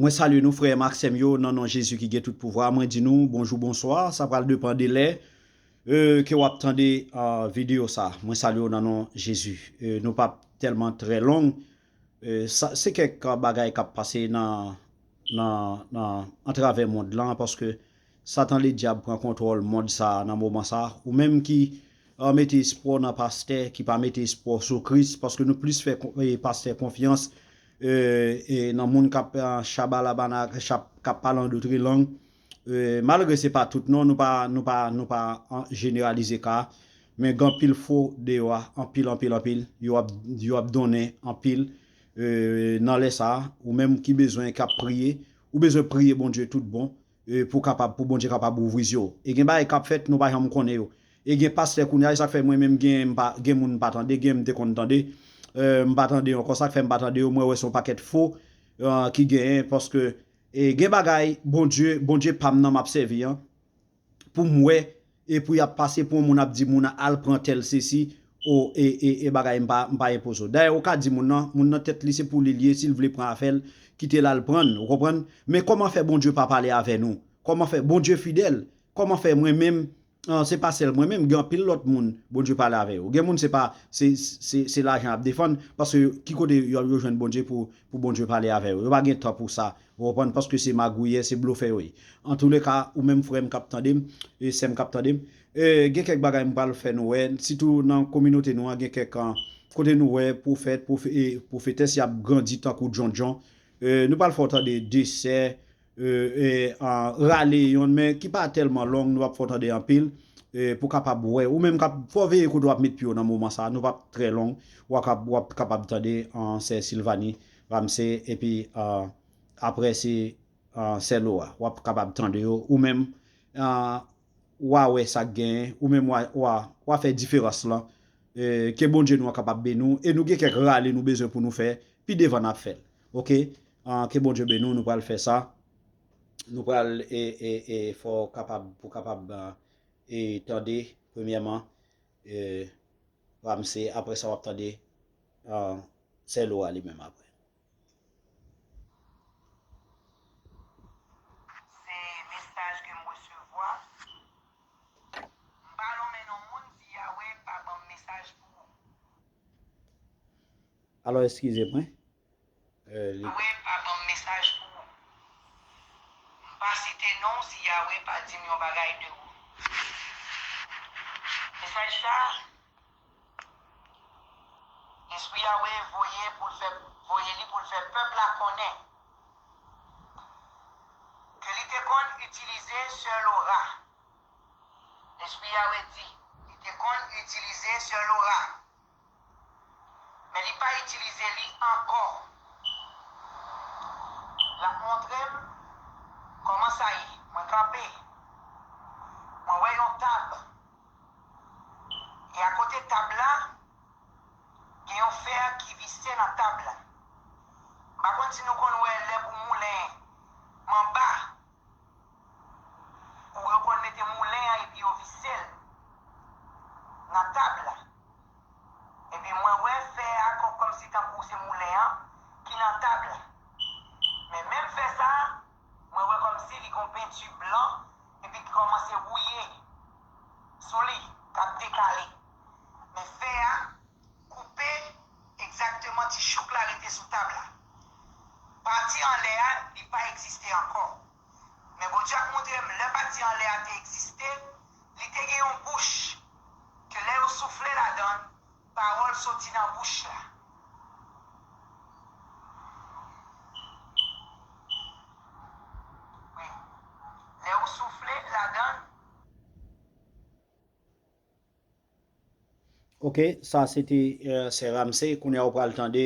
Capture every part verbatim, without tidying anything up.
Mwen salye nou, frè m ak sè m yo, nan non Jezi ki gen tout pouvwa. Mwen di nou bonjou, bonswa. Sa pral depann de lè, e, ke w ap tande, a, videyo sa. Mwen salye w nan non Jezi. E, nou p ap tèlman trè long. E, sa, se kèk bagay k ap pase nan, nan, nan, atravè mond lan, paske Satan Ledyab pran kontwòl mond sa a nan moman sa a. Ou menm ki, a, mete espwa w nan pastè, ki pa mete espwa w sou Kris, paske nou plis fè kon-, e, pastè konfyans, e, e, nan moun k ap, a, chabalabana, k ap, k ap pale an dòt lang. E, malgre se pa tout non, nou pa, nou pa, nou pa an, jeneralize ka a, men gen anpil fo deyò a, anpil, anpil, anpil. Yo ap, yo ap donnen anpil, e, nan lè sa a, ou menm ki bezwen, k ap priye, ou bezwen priye Bondye tout bon, e, pou kapab, pou Bondye kapab ouvri zye w. E gen bagay k ap fèt, nou pa janm konnen yo. E gen pastè kounye a, e sa k fè mwen menm gen, m pa, gen moun m pa tande, gen m te konn tande, e, m pa tande yo ankò. Sa k fè m pa tande yo, mwen wè se yon pakèt fo, e, ki genyen, paske, e, gen bagay, Bondye, Bondye pa m nan m ap sèvi an, pou m wè, e pou y ap pase pou yon moun ap di moun nan al pran tèl sesi, o, e, e, e bagay m pa, m pa enpoze w. Dayè, ou ka di moun nan, moun nan tèt li se pou li l ye, si l vle pran afè l, kite l al pran l, ou konprann? Men kòman fè Bondye pa pale avè nou? Kòman fè Bondye fidèl? Kòman fè mwen menm, a, se pa sèl mwen menm, gen anpil lòt moun Bondye pale avè yo. Gen moun se pa, se, se, se lajan y ap defann, paske ki kote yo, yo jwenn Bondye pou, pou Bondye pale avè yo? Yo pa gen tan pou sa. Ou konprann? Paske se magouyè, se blofè yo ye. Antouleka, ou menm frè m k ap tande m, e sè m k ap tande m, e, gen kèk bagay m pral fè nou wè, sitou nan kominote nou an, gen kèk, an, kote nou wè pwofèt, pwofe-, e, pwofetès, y ap grandi tankou djondjon. E, nou pral fè w tande de sè, e, e, an, rale yonn, men ki pa tèlman long, nou p ap fè w tande anpil, e, pou kapab wè. Ou menm k ap, fò w veye kote w ap met pye w nan moman sa a, nou p ap trè long, w ap kap-, w ap kapab tande, an, sè Silvanie Ramsey, epi, a, aprè se, a, sè Laura. W ap kapab tande yo. Ou menm, a, w a wè sa k genyen. Ou menm w a, w a, w a fè diferans lan. E, ke Bondye nou an kapab beni w. E nou gen kèk rale nou bezwen pou nou fè. Pi devan n ap fè l. Oke? A, ke Bondye beni w. Nou pral fè sa. Nou pral, e, e, e, fò w kapab, pou w kapab, a, e, tande, premyèman, e, Ramsey, aprè sa w ap tande, a, sè Laura li menm aprè. Se mesaj ke m resevwa. M pa lonmen non moun si Yahweh pa ban m mesaj pou ou. Alò, eskize mwen. E, li Yahweh pa ban m mesaj pou ou. M pa site non w si Yahweh pa di m yon bagay de ou. Mesaj sa, Lespri Yahweh voye pou l fè, voye li pou l fè pèp la konnen ke li te konn itilize sè Laura. Lespri Yahweh di, li te konn itilize sè Laura. Men li pa itilize li ankò. L ap montre m kòman sa ye. Mwen kanpe. Mwen wè yon tab. E akote tab la, gen yon fè ki vise nan tab la. M pa konn si nou konn wè lè pou moulen manba. Ou yo konn mete moulen an epi yo vise l nan tab la. Epi mwen wè fè a kò-, kòmsi tankou se moulen an ki nan tab la. Men menm fè sa a, mwen wè kòmsi li gon penti blan epi ki kòmanse wouye sou li, k ap dekale. Men fè a koupe egzakteman ti chouk la rete sou tab la. Pati anlè a, li pa egziste ankò. Men Bondye ap montre m, lè pati anlè a te egziste, li te gen yon bouch, ke lè yo soufle ladan l, pawòl soti nan bouch la. Wi. Lè ou soufle ladan l, Ok, sa se te, eh, sè Ramsey. Kounye a ou pral tande,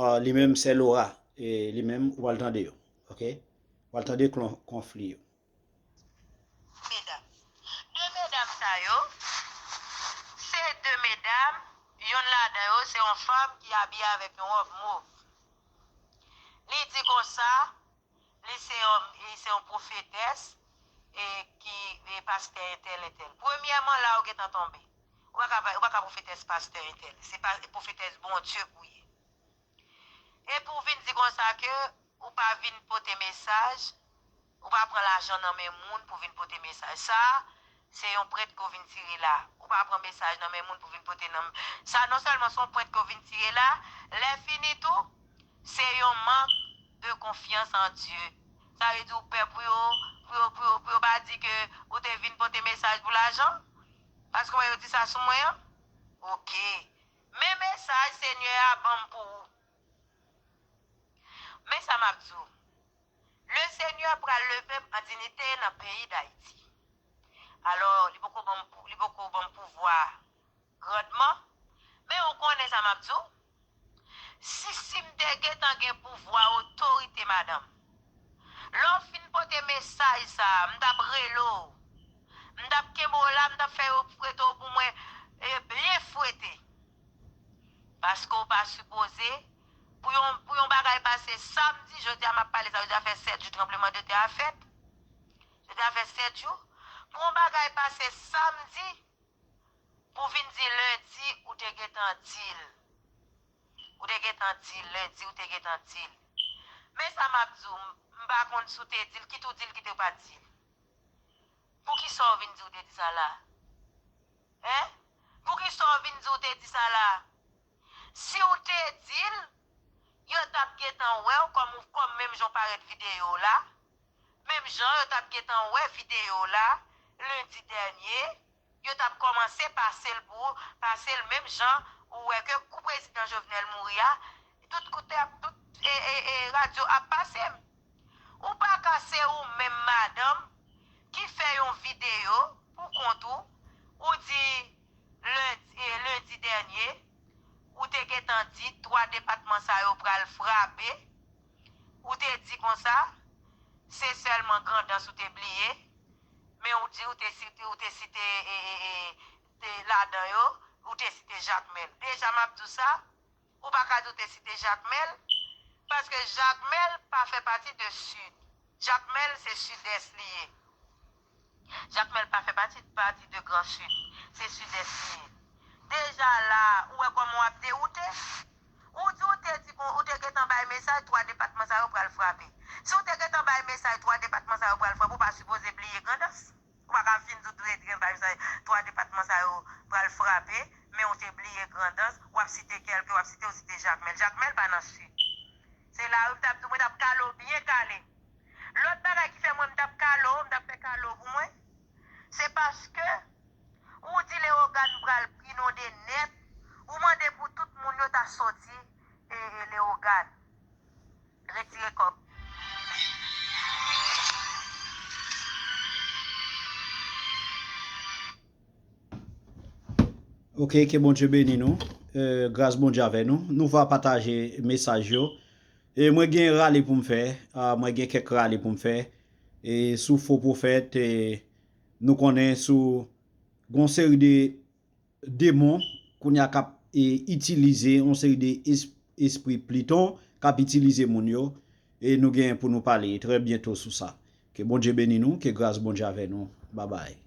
eh, li menm sè Laura, e li menm ou pral tande yo. Ok? Ou pral tande klon-, konfli yo. Medam. De medam sa yo, se de medam, yonn ladan yo se yon fanm ki abiye avèk yon wòb mov. Li di konsa, li se yon, li se yon pwofetès, e ki, e pastè entèl, entèl. Premyèman, la ou gentan tonbe. Ou pa ka, ou pa ka pwofetès pastè entèl. Se pa pwofetès Bondye pou ye. Epi w vin di konsa ke Ou pa vin pote mesaj, ou pa pran lajan nan men moun pou vin pote mesaj. Sa, se yon prèt ke w vin tire la. Ou pa pran mesaj nan men moun pou vin pote nan. Sa non sèlman se yon prèt ke w vin tire la, lè fini tou, se yon mank de konfyans an Dye. Sa vle di ou pè pou yo, pou yo, pou yo, pou yo pa di ke ou te vin pote mesaj pou lajan? Paske w wè yo di sa sou mwen an? Oke. Men mesaj Senyè a ban m pou ou. Men sa m ap di w. Le Senyè pral leve m an diyite nan peyi Dayiti. Alò, li poko ban m pou, li poko ban m pouvwa grandman, men ou konnen sa m ap di w. Si, si m te gentan gen pouvwa, otorite, madanm, lè w fin pote mesaj sa a, m t ap rele w, m t ap kenbe w la, m t ap fè yo fwete w pou mwen, e byen fwete. Paske w pa sipoze, pou yon, pou yon bagay pase samdi, jodi a m ap pale sa, jodi a fè sèt jou tranblemanntè a fèt. Jodi a fè sèt jou. Pou yon bagay pase samdi, pou vin di lendi, ou te gentan di l. Ou te gentan di l, lendi, ou te gentan di l. Men sa m ap di w, m, m pa konn si w te di l, kit ou di l, kit ou pa di l. Poukisa w vin di w te di sa la? Hein? Poukisa w vin di w te di sa la? Si w te di l, yo t ap gentan wè w kòm, kòm menm jan w parèt videyo w la. Menm jan yo t ap gentan wè videyo w la, lendi dènye, yo t ap kòmanse pase l pou ou, pase l menm jan ou wè ke kou prezidan Jovenel mouri a, tout kote ap, tout, e, e, e, radyo ap pase m. Ou pa ka se ou menm madanm ki fè yon videyo pou kont ou, ou di lendi, e, lendi dènye, ou te gentan di twa depatman sa yo pral frape, ou te di konsa, se sèlman Grandans ou te bliye, men ou di ou te site, ou te site, e, e, e, te ladan yo, ou te site Jakmèl. Deja m ap di w sa, ou pa ka di w te site Jakmèl, paske Jakmèl pa fè pati de Sid. Jakmèl se Sidès li ye. Jakmèl pa fè pati, pati de Gran Sid. Se Sidès li ye. Deja la, ou wè kòman w ap dewoute? Ou di ou te di kon, ou te gentan bay mesaj, twa depatman sa yo pral frape. Si w te gentan bay mesaj, twa depatman sa yo pral frape, ou pa sipoze bliye Grandans. Ou pa ka fin di w te, te bay mesaj, twa depatman sa yo pral frape, men ou te bliye Grandans, w ap site kèlke, w ap site, ou site Jakmèl. Jakmèl pa nan Sid. Se la wi m t ap di w, mwen t ap kale w byen kale. Lòt bagay ki fè mwen m t ap kale w, m t ap fè kale w pou mwen, se paske ou di Leyogàn pral inonde nèt, ou mande pou tout moun yo ta soti, e, e, Leyogàn. Retire kòb. Ok, ke Bondye beni nou. Eh, gras Bondye avè nou. Nou va pataje mesaj yo. E mwen gen rale pou m fè. Ah, mwen gen kèk rale pou m fè. E sou fo pwofèt, e nou konnen sou gon seri de demon kounye a k ap e, itilize yon seri de es, espri pliton k ap itilize moun yo. E nou gen pou nou pale trè byento sou sa. Ke Bondye beni nou, ke gras Bondye avè nou. Babay.